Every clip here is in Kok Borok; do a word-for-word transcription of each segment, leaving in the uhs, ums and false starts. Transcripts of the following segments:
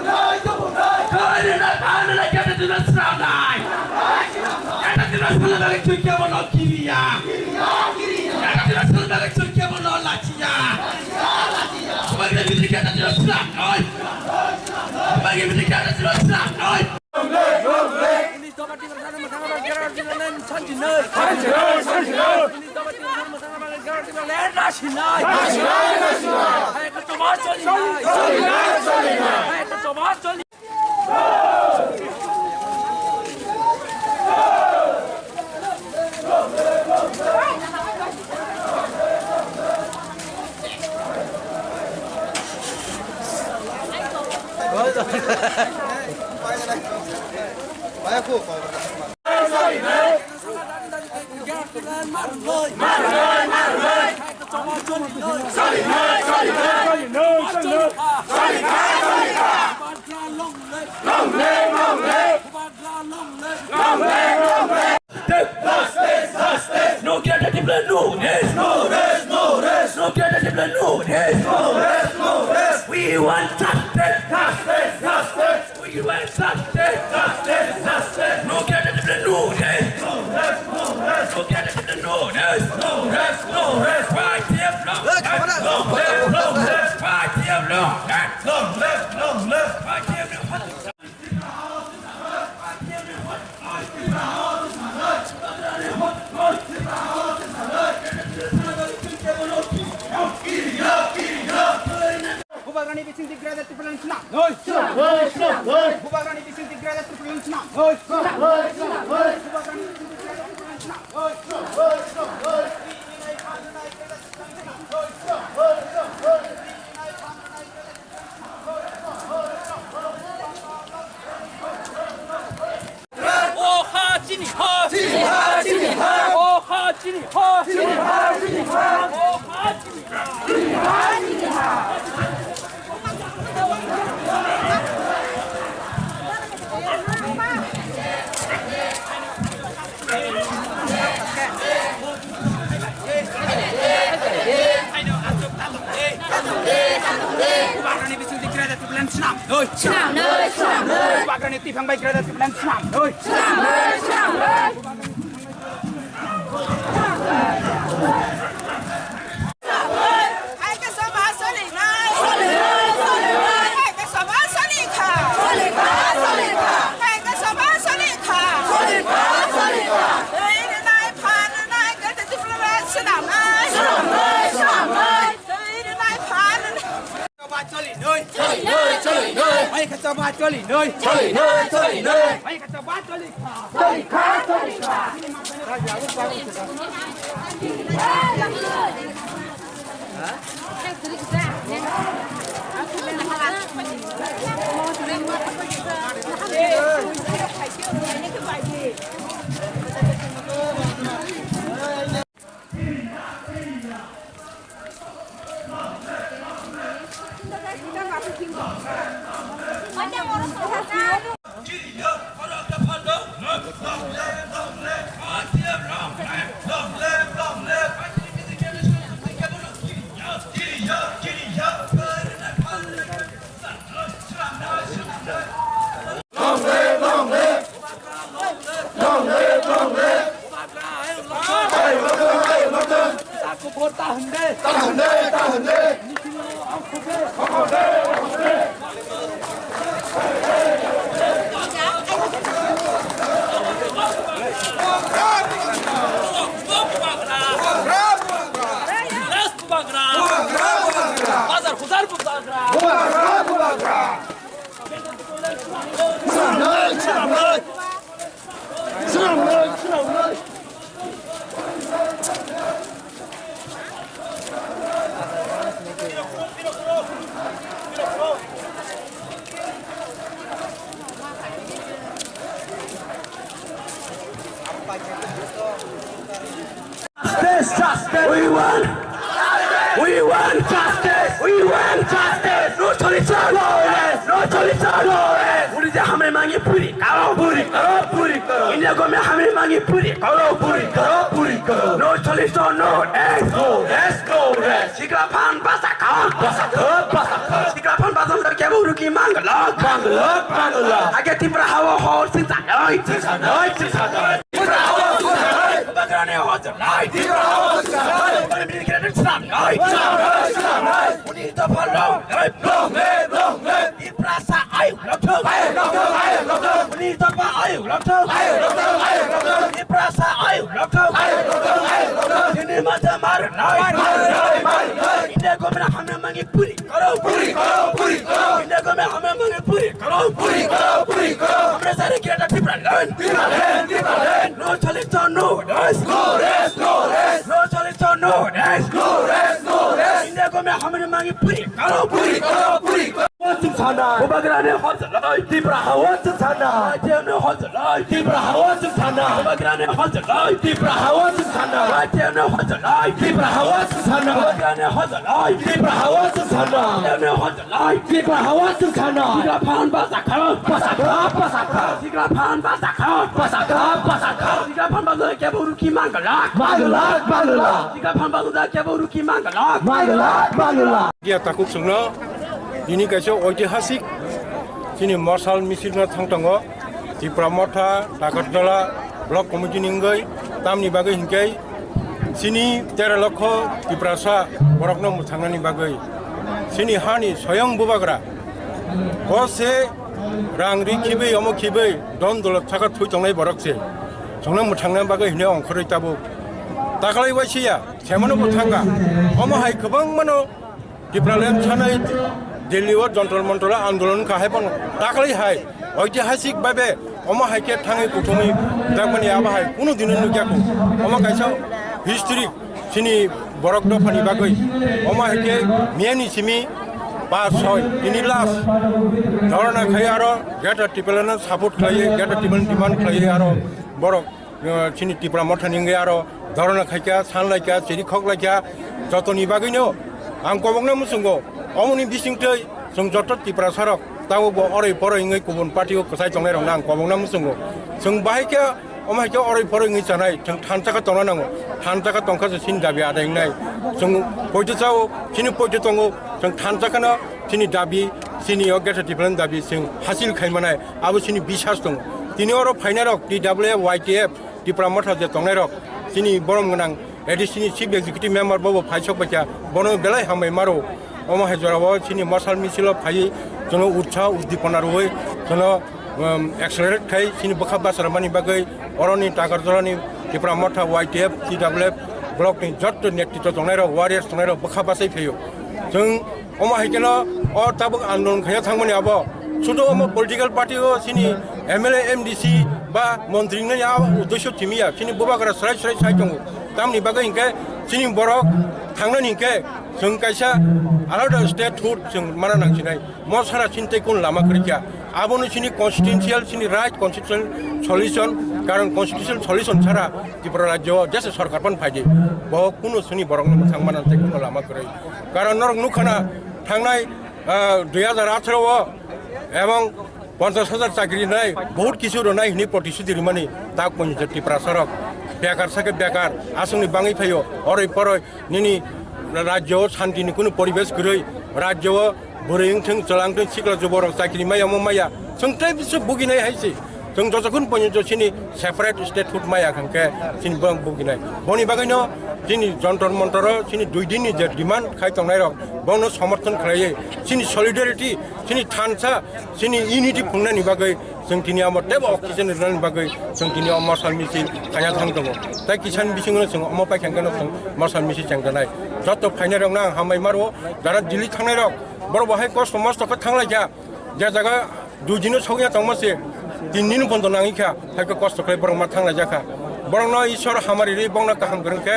Koi rwnai, phan rwnai, kete tino swnamnai. Kete tino swnamnai, chwng kebo no kiriya. Kete tino swnamnai, chwng kebo no lachiya. Bagi bini kete tino swnamnai. Bagi bini kete tino swnamnai. Police doba tibar sana masang aba gerar tibar len sanji nai. Sanji nai, sanji nai. Police doba tibar sana masang aba gerar tibar len rashi nai. Rashi nai, rashi nai. Hai ka toba soli nai. Soli nai, soli nai. Hai ka toba soli. Long live, long live. Long live, long live. Long live, long live. Justice, justice. No care that people, no rest. No rest, no rest. No care that people, no rest. No rest, no rest. We want justice. Justice, justice. We want justice. Justice, justice. No care that people, no rest. No rest, no rest. No care that people, no rest. No rest, no rest. Fight them, no rest. Long live, long live. Fight them, no rest. Long live, long live. Fight them, no rest. Bubagrani bising Tigrajak Tipraland swnam. Bubagrani bising Tigrajak Tipraland swnam. Bubagrani bising Tigrajak Tipraland swnam. O ha chini ha. Chini ha, chini ha. O ha chini ha. Chini ha, chini ha. O ha chini ha. Chini ha, chini ha. Swnamnoi, swnamnoi. Bubagrani twiphang bai Greater Tipraland swnamnoi. Swnamnoi, swnamnoi. Hai ka sabha solikha. Hai ka sabha solikha. Hai ka sabha solikha. Twi rwnai, phan rwnai, Greater Tipraland swnamnoi. Twi rwnai, phan rwnai. Sabha solinoi. Solinoi, solinoi. Hai ka sabha solinoi. Solinoi, solinoi. Hai ka sabha solikha. Solikha, solikha. Bubagra! Bubagra! Bubagra! Bazar Khudar Bubagra! Bubagra! Bubagra! Swnamnai! Swnamnai! Swnamnai! Swnamnai! Justice, justice. We want, we want justice. We want justice. No solution, no rest. No solution, no rest. Puri je hamre mangi puri karo, puri karo, puri karo. India government hamre mangi puri karo, puri karo, puri karo. No solution, no rest. No rest, no rest. Sikla phan basa kha, basa kha, basa kha. Sikla phan basa kha, kebo ruki mangla, mangla, mangla. Age Tripura hawa hor sing sa noi, sing sa noi, sing sa noi. Tipra hawa sing sa noi. Bubagrani hojlai. Tipra hawa sing sa noi. Bubagrani hojlai. Tipra hawa sing sa noi. Uni dopha long live, long live, long live. Tiprasa ayuk lokthung. Ayuk lokthung, ayuk lokthung. Uni dopha ayuk lokthung. Ayuk lokthung, ayuk lokthung. Tiprasa ayuk lokthung. Ayuk lokthung, ayuk lokthung. Chini mata mar noi. Mar noi, mar noi. India government hamya mangi puri karo, puri karo, puri karo. India government hamya mangi puri karo, puri karo, puri karo. Hamre sare Greater Tipraland. Tipraland, Tipraland. No solution, no rest. No rest, no rest. No solution, no rest. No rest, no rest. India government hamya mangi puri karo, puri karo, puri karo. Bubagrani hojlai. Tipra hawa sing sa noi. Tipra hawa sing sa noi. Tipra hawa sing sa noi. Bubagrani hojlai. Tipra hawa sing sa noi. Tipra hawa sing sa noi. Tipra hawa sing sa noi. Bubagrani hojlai. Tipra hawa sing sa noi. Tipra hawa sing sa noi. Tipra hawa sing sa noi. Sikla phan basa kha, basa kha, basa kha. Sikla phan basa kha, basa kha, basa kha. Sikla phan basa kebo ruki mangla, mangla, mangla. Sikla phan basa kebo ruki mangla, mangla, mangla. Dia takuk sungno, ini kaisa oitihasik chini morsal misil no thang tongo. Tipra Motha, Dakarjala Block Committee ni wngwi, tamni bagwi hinkhe chini tero lokho Tiprasa borokno mwthangnani bagwi chini hani soyong Bubagra o se rang ri khibwi omo khibwi don dolot saka thui tongnai borok se chwngno mwthangna bagwi hino ongkhorwi tabuk taklai waisiya semano bo thangkha omo hai kwbangmano Tipraland sanai Delhi o Jantar Mantar o andolon kha hai phano taklai hai oitihasik bhabe omo hai khe thangwi kuthumwi jakmani abo hai kunu dino nukya kho. Omo kaisa history chini borok dophani bagwi. Omo hai khe miyani simi ba soi tini last dhorna khai aro Greater Tipraland no support khlaiwi, Greater Tipraland demand khlaiwi aro borok uh, chini Tipra Mothani wngwi aro dhorna khaikha, sanlaikha, chiri khoklaikha, jotoni bagwino ang kobokno muchungo. Omoni bisingtwi chwng joto Tiprasarok tabukbo oroi poroi wngwi kubun party-o kwchai tongnairokno ang kobokno muchungo. Chwng bahai khe omo hai khe oroi poroi wngwi chanai, chwng thansa khe tongna nango. Thansa khe tongkha se chini dabi adai wngnai. Chwng poito chao, chini poito tongo, chwng thansa kheno chini dabi Chini o Greater Tipraland dabi chwng hasil khai manai, abo chini biswas tongo. Tini oro phainai rok T W F, Y T F, Tipra Motha je tongnai rok, chini borom gwnang A D C ni Chief Executive Member bobo phai sok paikha, bono belai hambai maro. Omo hai jorao chini mosal misil o phaiwi jono utsaho udipona rwui jono, um, accelerate khai chini bwkha bachara mani bagwi oroni Takarjolani Tipra Motha Y T F, T W F block ni jotto netritwo tongnai rok, warriors tongnai rok bwkha bachai phaio. Chwng omo hai kheno o tabuk andolon khaina thangmani abo sudu omo political party o chini M L A, M D C ba montri wngnai a uddesho simi ya, chini bubagra srai srai sai tongo. Tamni bagwi hinkhe chini borok thangnani hinkhe chwng kaisa alada statehood chwng mana nangsinai. Mo sara chini tei kun lama kwrwi kha. Abono chini constitutional, chini right constitutional solution, karon constitutional solution sara Tripura rajyo o jesa sorkar pan phaidi. Bo kunu chini borokno mwthang mana tei kun lama kwrwi. Karon norok nukha na thangnai, ah, dui hajar atharo o ebong ponchash hajar chakri rinai, bahut kisu rinai hwnwi protishuti rimani tak ponjot Tiprasa rok bekar sakhe bekar aswkni bangwi phaio, oroi poroi nini rajyo o shanti ni kunu poribesh kwrwi, rajyo o bwrwi wngthwng, chwla wngthwng, sikla juborok chakri maya omo maya, chwng tei bisu buginai hai se. Chwng jotokhun ponjot chini separate statehood maya hwnkhe chini borok buginai. Boni bagwino chini Jantar Mantar o chini dui din ni je demand khai tongnai rok, bono somorthon khlaiwi chini solidarity, chini thansa, chini unity phungnani bagwi chwng tini amo teibo oxygen rwnani bagwi chwng tini o mosal misil khaina thang tongo. Tei kisan bisingo chwng omo paikha hwnkhe no chwng mosal misil chengjanai. Joto phainai rokno ang hambai maro, jara Delhi thangnai rok, borok bo hai kosto mosto khe thanglaikha. Je jaga dui din o sokya tongma se, tin din bondo nangwi kha, hai khe kosto khlai borok ma thanglaijak kha. Borokno Ishwar hamari rwi bongno kaham kwrwng khe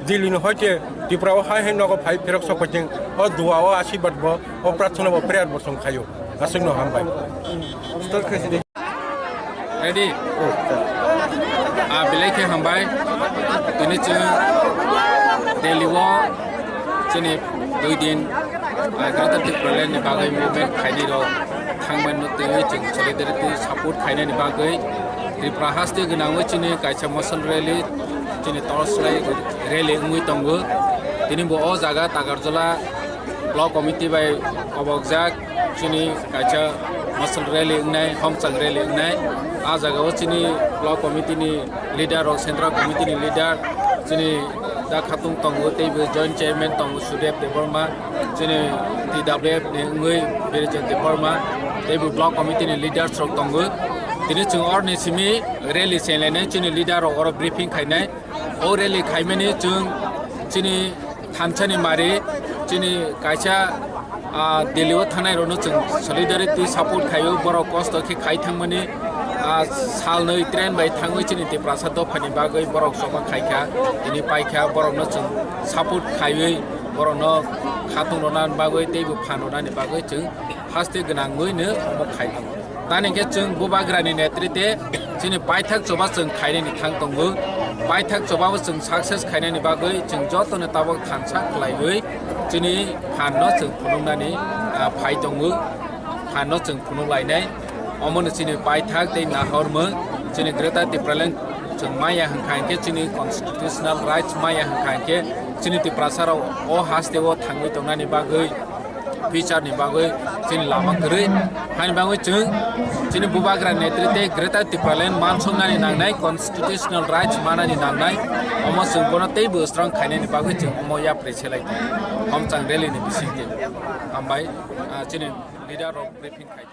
Delhi ni hoite Tripura o hai hai nogo phai phirok sok phaijeng. O dua, o ashirbad bo, o prarthana bo, prayer bo chwng khaio. Aswkno hambai. Ready? Ah, belai khe hambai. Tini chwng Delhi o chini dui din, ah, Greater Tipraland ni bagwi movement khainai rok thangmani twi chwng solidarity support khainani bagwi Tripura haste gwnangwi chini kaisa mosal rally, chini torch light rally wngwi tongo. Tini bo o jaga Takarjala block committee bai kobokjak chini kaisa mosal rally wngnai, homchang rally wngnai. A jaga o chini block committee ni leader rok, central committee ni leader, chini da khatung tongo, tei bo joint chairman tongo Sudev Debbarma, chini T W F ni wngwi Birijan Debbarma, tei bo block committee ni leaders rok tongo. Tini chwng orni simi rally chenglainai, chini leader rok oro briefing khainai. O rally khaimani chwng chini thansa ni mari, chini kaisa, ah, Delhi o thangnai rokno chwng solidarity support khaio, borok kosto khe khai thangmani, ah, salnwi train bai thangwi chini Tiprasa dophani bagwi borok choba khaikha, tini paikha, borokno chwng support khaiwi borokno khatung rwna bagwi tei bo phan rwnani bagwi chwng haste gwnangwino omo khai tongo. Tani khe chwng Bubagrani netrite chini paithak choba chwng khainani thang tongo. Paithak chobabo chwng success khainani bagwi chwng jotono tabok thansa khlaiwi chini phanno chwng phunuknani, ah, phai tongo. Phanno chwng phunuk lainai. Omono chini paithak tei nahormung chini Greater Tipraland chwng maya hwnkha hinkhe chini constitutional rights maya hwnkha hinkhe chini Tiprasa rok o haste o thangwi tongnani bagwi future ni bagwi chini lama kwrwi. Haini bagwi chwng chini Bubagra netrite Greater Tipraland mansoknani nangnai, constitutional rights manani nangnai, omo chwng bono teibo strong khainani bagwi chwng omo yapri selai tongo. Homchang rally ni bisingtwi. Hambai, ah, chini leader rok briefing khai.